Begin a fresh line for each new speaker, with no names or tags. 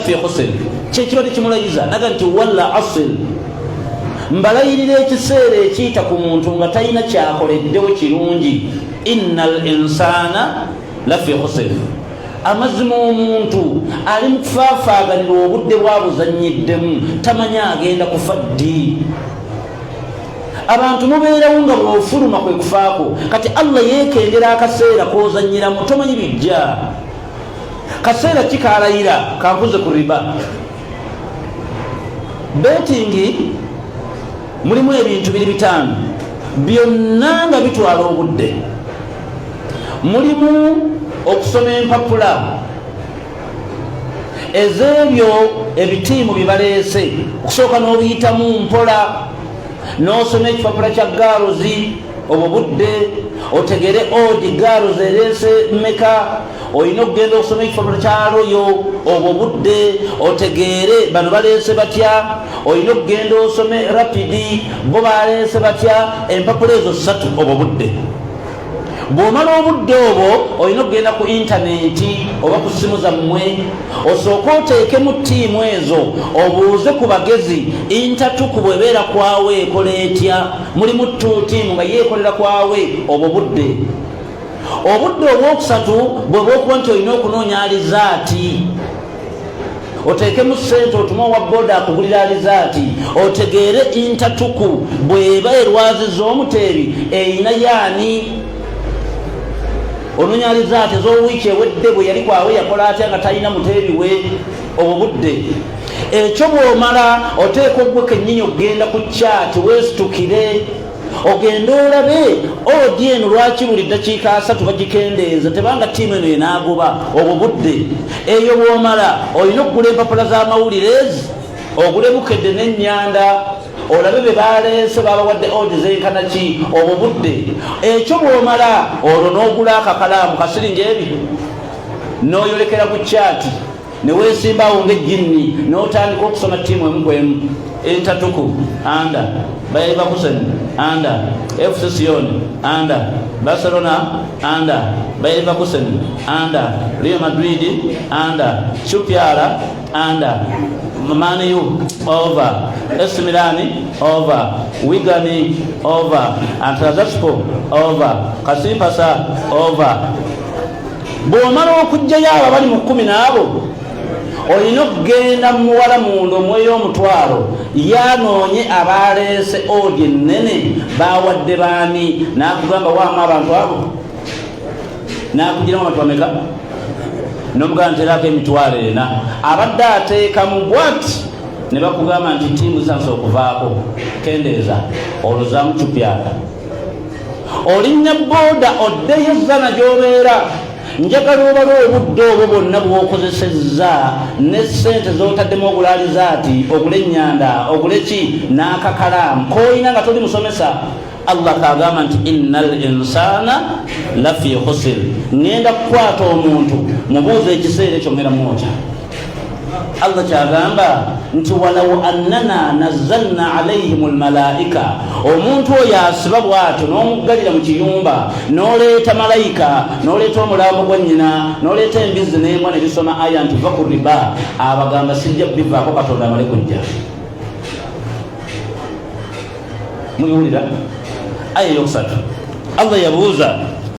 Fi khusr, kyekiba tekimulayiza naga nti walla asir, mbalayirira ekiseera ekiyita ku muntu nga talina kyakoleddewo kirungi. Inna al insana lafi khusr, amazima omuntu ali mu kufaafaaganirwa obudde bwabuzannyiddemu, tamanya agenda kufa ddi. Abantu mubeerawo nga bwofuluma kwe kufaako. Kati Allah yeekengera akaseera kozanyiramu, tomanyi bijja kaseera ki kalayira. Kankuze ku riba betingi, mulimu ebintu biri bitaano byonna nga bitwala obudde. Mulimu okusoma empapula ez'ebyo ebitiimu bye baleese, okusooka n'obiyitamu mpola, n'osoma ekipapula kya gaarozi, obwo budde, otegere odi gaarozi ereese meka. Olina okugenda okusoma ekipapula kya royo, obwo budde, otegeere bano baleese batya. Olina okugenda osome rapidi, bo baleese batya. Empapula ezo ssatu, obwo budde. Bw'omala obudde obwo, olina okugenda ku intaneti oba ku ssimu zammwe, osooke oteekemu ttiimu ezo, obuuze ku bagezi intatuku bwebeera kwawe ekola etya. Mulimu ttu ttiimu nga yeekolera kwawe, obwo budde. Obudde obwokusatu bwe bwokuba nti olina okunoonya alizaati, oteekemu ssente, otume owa boda akugulira alizaati, otegeere intatuku bw'eba erwaziza omuteebi erina yaani. Onoonya alizaati ez'owiiki ewedde, bwe yali kwawe yakola atya nga talina muteebi we, obwo budde. Ekyo bw'omala, oteeka ogwe kennyini okugenda ku kyati, weesitukire ogende olabe odi eno lwaki buli ddakiika 30 bagikendeeza, tebanga ttiimu eno yenaagoba, obwo budde. Eyo bw'omala, olina okugula empapula z'amawulire ezi, ogule Bukedde n'Ennyanda, olabe be baleese babawadde odi zenkana ki, obwo budde. Ekyo bw'omala, olwo n'ogula akakalaamu kasiringi ebi, n'oyolekera ku kyati, newesimbawo ngaejjinni, n'otandika okusoma ttiimu emu kwemu: Entatuku under, Bayer Leverkusen under, FC Sion under, Barcelona under, Bayer Leverkusen under, Real Madrid under, QPR under, Man U over, AC Milan over, Wigan over, Trabzonspor over, Kasimpasa over. Bw'omala okuggyayo abo abali mu 10 n'abo, olina okugenda muwala munda omweyo omutwalo, yanoonye abaleese odi ennene, bawadde baani, n'akugamba waamu abantu abo, n'akugiramu abantu bameka, n'omugamba nterako 40,000 abadde ateekamu bwati, ne bakugamba nti ttiimu zisansa okuvaako, kendeeza, olwo zaamu cupyaka, olinnya booda oddeyo zana gy'obeera. Njagala obale obudde obwo bwonna bw'okozesezza ne ssente z'otaddemu ogula alizaati, ogula ennyanda, ogule ki n'akakalaamu k'olina nga toli musomesa. Allah kagamba nti inna al insana lafi khusir. Ŋŋenda kukwata omuntu, mubuuza ekiseera ekyo ŋŋenda mwokya. Allah kyagamba nti walau annana nazzalna alaihim lmalaika, omuntu oyo asiba bwatyo n'omuggalira mu kiyumba, n'oleeta malayika, n'oleeta omulambo gwa nnyina, n'oleeta embizi n'embwa ne bisoma aya nti va ku riba, abagamba sijja bivaako Katonda amale kujja. Mubiwulira? Aya eyokusatu, Allah yabuuza.